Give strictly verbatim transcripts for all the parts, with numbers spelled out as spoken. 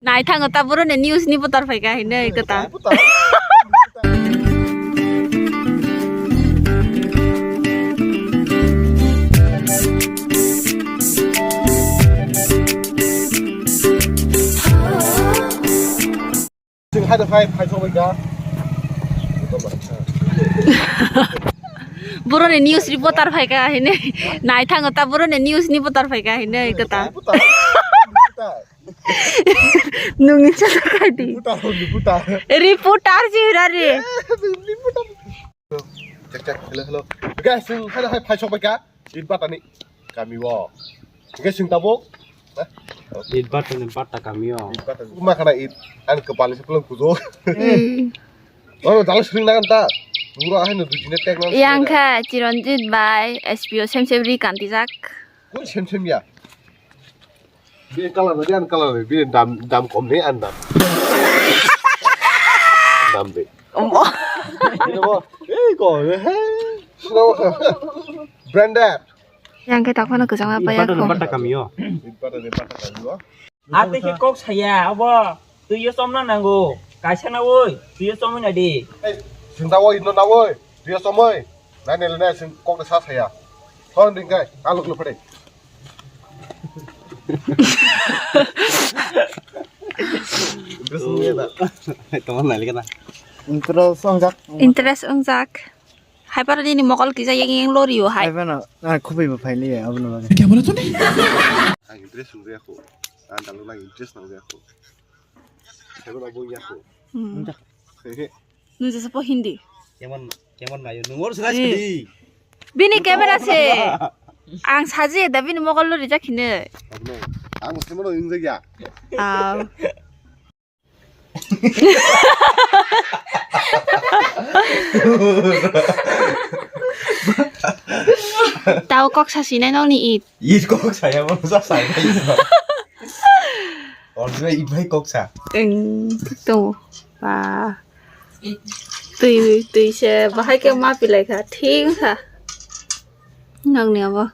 Nai thango ta boroni news ni butar phaika hinwi kwtal. Chwng hai da phai, phai sokbai kha. Boroni news reporter phaika hinwi. Nai thango ta boroni news ni butar phaika hinwi kwtal. Reporter. Nungni chata khaidi. Reporter, reporter. Reporter si hira re. Reporter. Check, check. Hello, hello. Guys, chwng hai da phai, phai sokbai kha. Eid batani kami o. Hingke sing tabuk. Eid batani bata kami o. Eid batani. Kuma khana Eid. An kepala sepelang kudo. Hmm. Oro jalo sering nangan ta. Mura hai no dujine tek nang. Yang kha Chiranjit bai S P O sem sem ri kanti jak. Kun sem sem ya. Bi color ni, an color ni. Bi dam, dam kom ni, an dam. Dam de. Omo. Ini mo. Eh, ko. Branded. Yang khe takhwno kwchangma paya. Bata kami o. Bata ni bata kami o. Ate khe kok saya abo. Twi yo chomna nango. Kaisa na oi. Twi yo chomwi na di. Hey, sing ta oi no na oi. Twi yo chomwi. Nai ne le nai sing kok sa saya. Hon ding kai. Aluk lu pade. Tama nai le kana. Interest ongjak. Interest ongjak. Hai para nini mokol kisa yang yang lori o hai. Hai pana, ah, khubui bo phai liya, abo no bagwi. Kya bola tune? Ang interest nang ya ko. Ang dalu nang interest nang ya ko. Saya bola bo ya ko. Hmm. Nung jasa po Hindi. Kemon, kemon nayo. Nung or sila sidi. Bini camera se. Ang saji da bini mokol lori jakhine. Abo no. Ang se mono ingjak ya. Ah. Tao kok sa sinai nokni it. It kok saya mau sa saya. Orjina it bai kok sa. Eng to ba. Twi twi se bahai ke ma pilai kha thing kha. Nokni abo.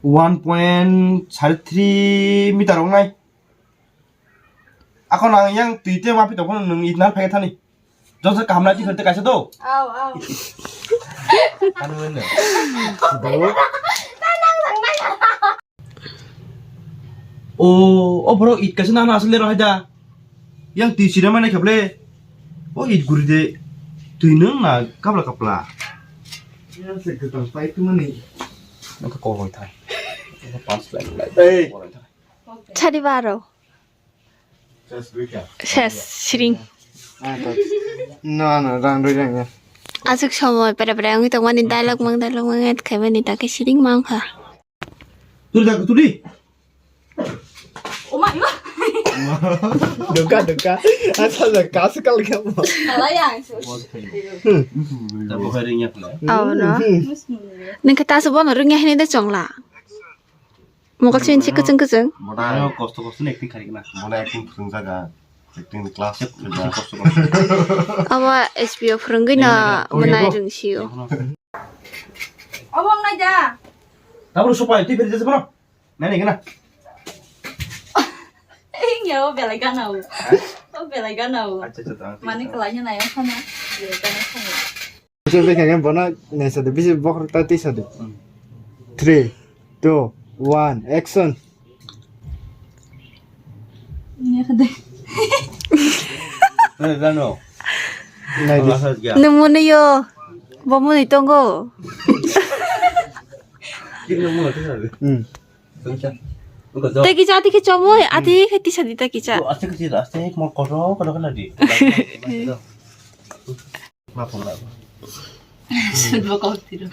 One point sari three meter wngnai. Ako nang yang twi te ma pi tongphano nwng ignore phai thani. Jongsa kaham lai tikhon te kaisa do. Au, au. Ano wene. O, o borok it kaisa nana asle rohai da. Yang twi sira mane kheble. O it guri de. Twi nwng na kapla kapla. Yang se kwtal pai tu mani. Nang ko koi thai. Pas lai lai. Ei. Chari baro. Ses, siring. No, no, rang rwi rang ya. Aswk somoi pere pere wngwi tongmani dialogue mang dialogue mang et khaimani ta khe siring mang kha. Turi dak turi. Oma, ima. Duka, duka. Asa le kas kal kya mo. Kala yang. Tabo hari nya pula. Oh no. Nengke tasu bono rungya hini de chongla. Mokol sini si kwchwng kwchwng. Ano kosto kosto ni acting khari na. Bona acting phwrwngjaga. Acting class. Kosto kosto. Abo S P O phwrwngwi no. Nai, nai, nai. Bunai rwngsio. Obo wngnai da. Tabuk sopai twi pheri jesa bono. Nai nai gana. Ei nge o belai gana o. O belai gana o. Acha acha. Mani kwlai nai o sana. Belai gana sana. Bisi bekha khe bono naisadi, bisi bokhorok ta tisadi. Three, two, one, action. Nai, rano. Nai di. Nung muni yo, bo muni tongo. Hmm. Tei kisa ati khe chomoi, ati khe tisadi tei kisa. Aste kisa, aste mol kotor kotor khe nadi. Ma phone la. Sudbo kok tiro.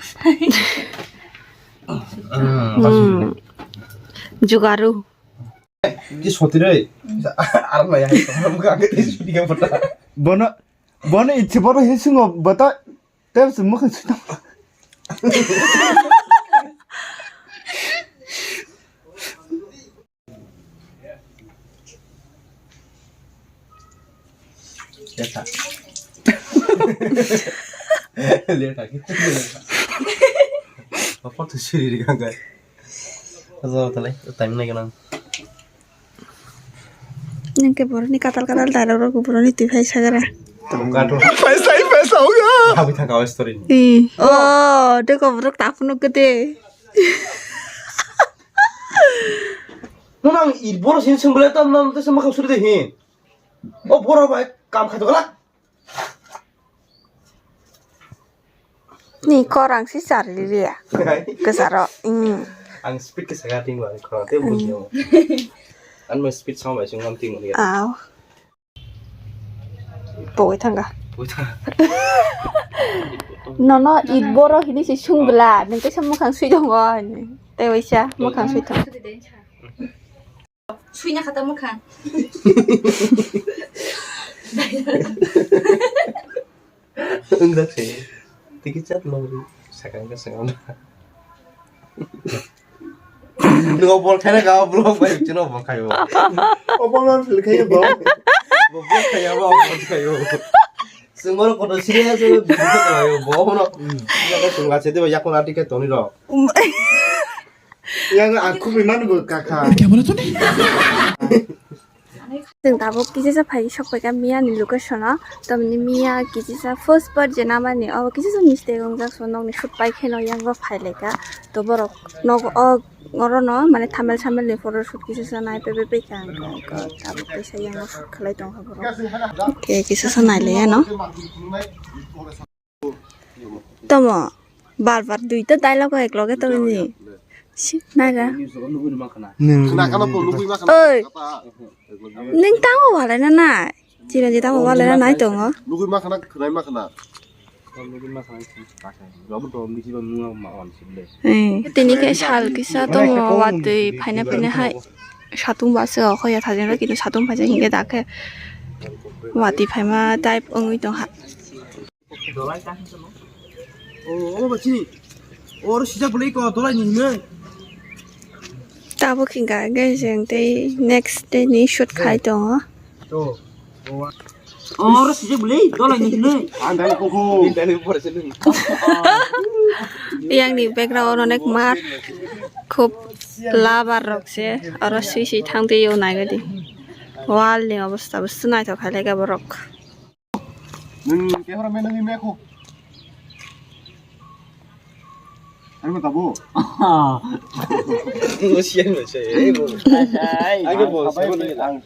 Hmm. Jugaru. Di sotire. Aram la ya. Buka ke di sudi ke pata. Bono, bono ichi bono hisungo bata. Tep se mukha sudi. Letha. Letha, kita letha. Apa tu siri di kangkai? Apa tu le? Time lagi nang. Nang ke boroni katal katal dialogue rok boroni twi phai sagara. Paisa hi paisa hoga. Habwi thangka o story ni. Eh. Oh, de ko borok taphunu kete. Nang i boro sin sung bele tam nam te sama khang suri de hin. O boro bai kam kha jogala. Ni korang si sarili ya. Kesaro. Hmm. Ang speed ke saga ting ba korang te buji mo. An mo speed sama bai sung ngam ting mo. Aw. Pogoi thanga. Pogoi thanga. Nono it boro hini si sung bela. Nang te sama khang sui dong o. Te waisa mo khang sui thang. Suina khata mukhang. Wngjak se. Tiki chat lori. Sakang ka sakang. Nungo bol khaina ka blog bai chino bol khayo. O bol non phil khayo bo. Bo bol khayo bo bol khayo. Sumoro koto serious bo bol khayo bo hono. Nungo sumga se de yakon ati khe toni ro. Yang ang khubui manu bo kakha. Chwng tabuk kisa sa phai sok paikha Mia ni location o. Tamni Mia kisa sa first part je namani o kisa sa mistake wngjak so nokni shoot pai kheno yang bo phai laika. To borok nok o oro no mane thamel samel ni photo shoot kisa sa nai pe pe pe kha ang ko tabuk kaisa yang shoot khlai tong kha borok. Ke kisa sa nai le ano. Tomo, bar bar duita dialogue ek loge to ni. Si, naira. Khna khna po nugui ma khna. Oi. Ning tango wale na nai. Chino je tango wale na nai tongo. Nugui ma khna, khna ma khna. Eh, tini ke sal kisa tongo watui phaina phaina hai. Satung base o khoya thajeng rok kini satung phaijak hingke dakhe watui phaima type wngwi tongkha. O, o ba chini. Oro sijak bwlwi ko dolai ni hinwi. Tabuk hinka hingke jeng tei next day ni shoot khai tongo. To. Oro sijak bwlwi dolai ni hinwi. Ang dai koko. Yang ni background onek mar khub labar rok se oro sui sui thang twi o nai gadi. Wall ni obostha bo se naithok khai lai borok. Nung camera man nung mekho. Ano tabo? Siyan mo siya. Ay, ay. Age bo, ang, ang,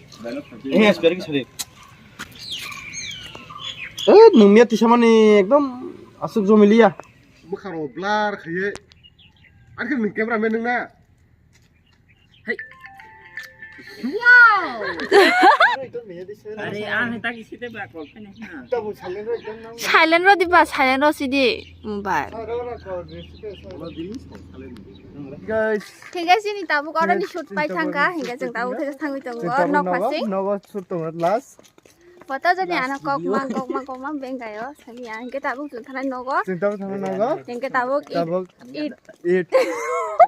eh, spare ki sari. Eh, nung miya tisamani ekdom asuk jomiliya. Bukharo blur khaye. Ani nung camera man nung na. Hai. Wow! Are, ang tak isi te ba call pe na. Silent ro di ba, silent ro sidi mobile. Guys. Thik ase ni tabuk oro ni shoot pai thangka, hingke chwng tabuk thik thangwi tongo, nok phasi. Nogo shoot tongo last. Photo jani ano kokma, kokma, kokma bengkayo, sani ya, hingke tabuk chwng thanai nogo. Chwng tabuk thanai nogo. Hingke tabuk it. Tabuk it. It.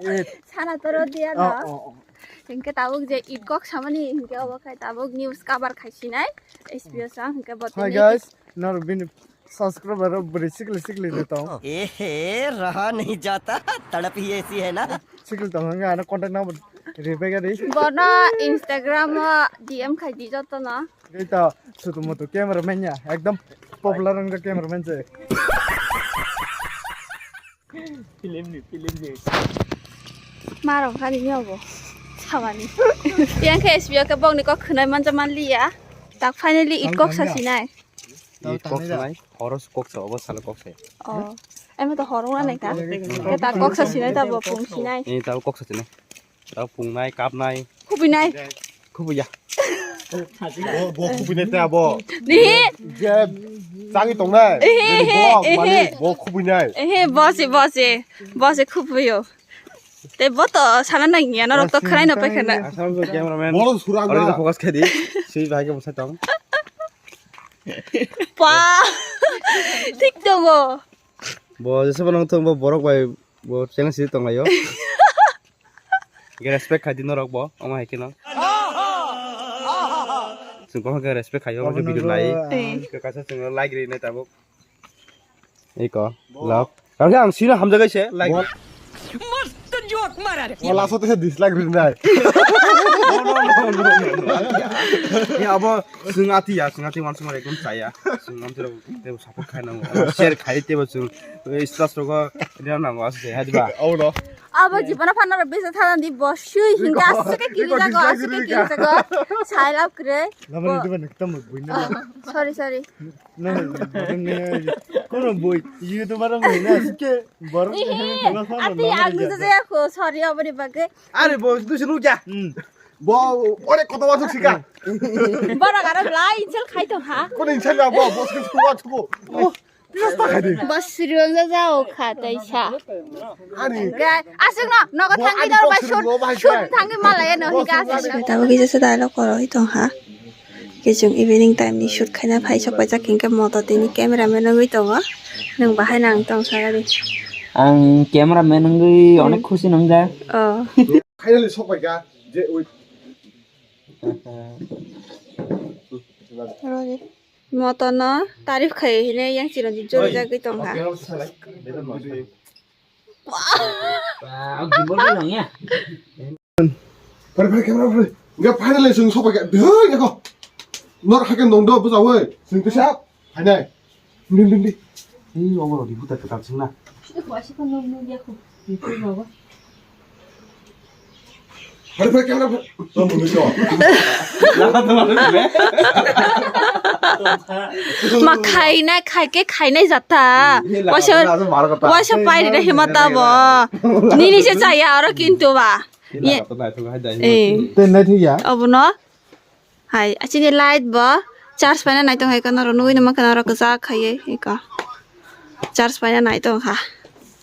It. Sana toro diya no. Oh, oh, oh. Hingke tabuk je it kok samani hingke obo khai tabuk news cover khai sinai. S P O sa hingke bo. Hi tini guys, nor bini subscriber rok bwrwi sikli sikli de tong. Ehe, raha nahi jata, tadap hi aisi hai na. Sikli tong hingke ano contact number ribega di. Bono Instagram o D M khai di joto no. Ita sutu mutu camera man ya, ekdom popular wngkha camera man se. Film ni, film ni. Marok hani ni obo. Samani. Yang khe S B O khe bokni kok khwnai manja manliya. Tak finally it kok sa sinai. It kok sanai, horos kok sa, obo salo kok sa. Oh. Emo to horong na nai ta. Ke ta kok sa sinai ta bo pung sinai. Eh, ta kok sa sinai. Ta pungnai, kapnai. Khubinai. Khubuya. Bo, bo khubinai ta bo. Ni. Je, chagwi tongnai. Ehe, bo, ehe. Malik, bo khubinai. Ehe, bo se, bo se. Bo se khubuyo. Te bo to sana nang ya, norok to khwlai no paikha na. Asam so cameraman. Bo surang na. Focus khai di. Sui bahai ke bwsai tong. Pa. Thik tongo. Bo jesa bo nang thung bo borok bai bo channel si tong laio. Ge respect khai di norok bo, omo hai khe no. Chwng bo khe respect khai o, bo video nai. Eh. Khe kaisa chwng like ri nai tabuk. Eko, love. Kar khe ang sino hamjagai se, like. Wala so te dislike ri nai. Ya, abo chwng ati ya, chwng ati wansukmani ekdom chaya. Chwng amtwi rok tebo support khai nango. Share khai tebo chwng, eh, status rogo rina nango aswk hai diba? Abo no. Abo jibana phanaro besa thana di bo sui hinga aswk kiri jago, aswk kiri jago. Sai lab kre. Lamani diba nektam buina. Sorry, sorry. Kono boi, iye to barang boi na, sike borok. Ati ang nujajaya ko, sorry, aboni bagwi. Are bo, tu sunu ja. Bo, ore koto wasuk sika. Borok aro lai insel khai tong ha. Kono insel ya bo, bo sunu wasuk. Oh, nasta khai di. Bas sirwang jajao kha taisa. Ani. Aswk no, nogo thangwi dor bai shoot, shoot thangwi malaya no hinga aswk. Tabo kisa se dialogue koro hi tong ha. Khe chwng evening time ni shoot khaina phai sok paijak hinkhe moto tini camera man wngwi tongo. Nwng bahai nang tong sa gari. Ang camera man wngwi onek khusi nang jak. Oh. Finally sok paikha je oi. Moto no tarif khai hine yang chiro di jori jagwi tong ha. Pare pare camera pare. Enggak pare le sung sopa kayak deh ya kok. Nor hakan dong do busa woi. Sung tuh siap. Hai nai. Din din din. Ini ngomong di buta tetap sing nah. Pare pare camera pare. Tong bunuh so. Ma khaina khaike khainai jata. Waisa waisa pairi na himata bo. Nini se chaya aro kintu ba. Ye. Eh. Ten nai thik ya. Obono. Hai, achini light bo charge paina nai tong hai kono ro nugui numa kono ro kwchak khaiye iko. Charge paina nai tong kha.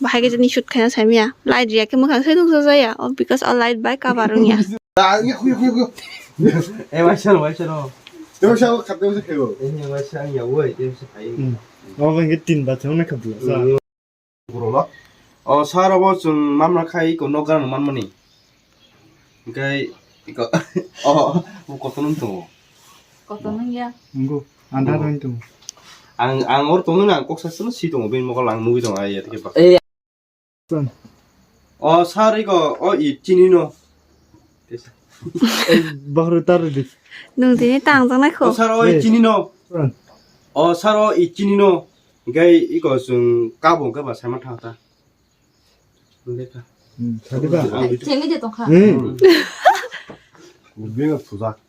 Bahai khe jani shoot khaina saimaya. Light riya khe mukhang se nuksa jaya. Oh, because all light bai cover wngya. Eh, waisa, waisa no. Tebo sa khat tebo sa khego. Eh, waisa ang ya woi, tebo sa khai. Hmm. Obo hwnkhe tin ba chong na khabla. Borok no. O sir, obo chwng mamra khai iko nok gana manmani. Hwnkhe iko o, o kotor wng tongo. Kotor wng ya. Nungo, andar wng tongo. Ang, ang or tongo na, ang kok sa sino si tongo, bini mokol ang nugui tongo, ai ya, tike ba. Eh. O sir, iko o i chini no. Bahru tar di. Nung tini tang jang nai kho. O sir, o i chini no. O sir, o i chini no. Hwnkhe iko chwng kabo hwnkhe ba saima thang ta. Hwnkhe kha. Hmm, sadi ba? Ang video. Chengwi de tong kha. Hmm. Bini thujak.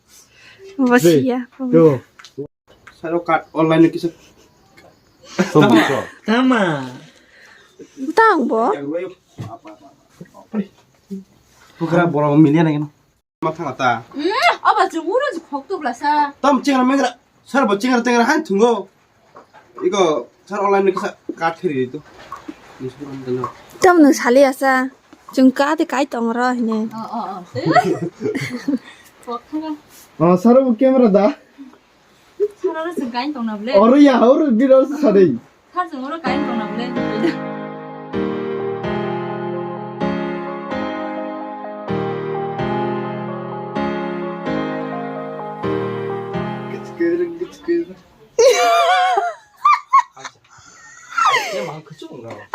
Bo siya. Yo. Saro card online ni kisa. Tama. Tang bo. Bukhara borok milia nai no. Ma thang ta. Hmm, aba chumuro khok tu blasa. Tam chingra mengra. Sir bo chingra tengra han thungo. Iko sir online ni kisa card khiri tu. Tam no sali asa. Chwng ka de kai tong ro hine. Oh, oh, oh. Khok thang. Oh, sir bo camera da. Sir oro chwng kai tong na ble. Oro ya, oro biro sari. Sir chwng oro kai tong na ble.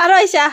Aro isa.